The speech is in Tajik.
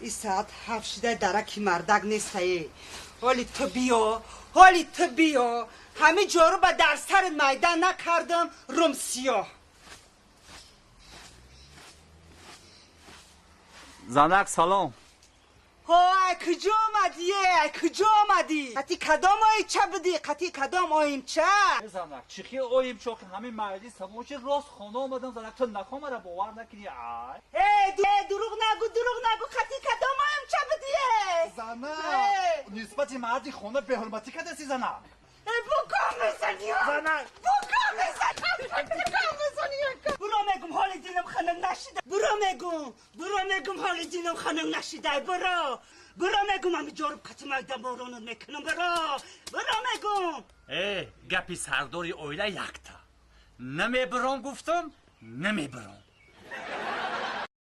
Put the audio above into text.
И соат 7 шида дараки мардак нестае. Ҳоли ту биё, ҳоли ту биё. Ҳами ҷору ба дар сари майдан накардам, рум сиёҳ. Занак салом. Ҳо, ай куҷо омадӣ, ай куҷо омадӣ? Қати кадом оимча будӣ? Қати кадом оимча? Занак, чӣ хел оимчо ки ҳамин маҷлис тамом шуд, рост хона омадам, занак, ту нахомара бовар накунӣ, ай. Э, дурӯғ нагӯ, дурӯғ нагӯ, қати кадом оимча будӣ? Занак, нисбати марди хона беҳурматӣ кардасӣ, занак. Э, буком мезанӣ, занак. Буком мезанӣ, буком мезанӣ. Буро мегум, ҳоли дилам ханам нашида. Буро мегум, буро мегум, ҳоли дилам ханам нашида. Буро, буро мегум, ами ҷоруб қати майдан боронат мекунам. Буро, буро мегум. Э, гапи сардори оила якта. Намебуром гуфтам, намебуром.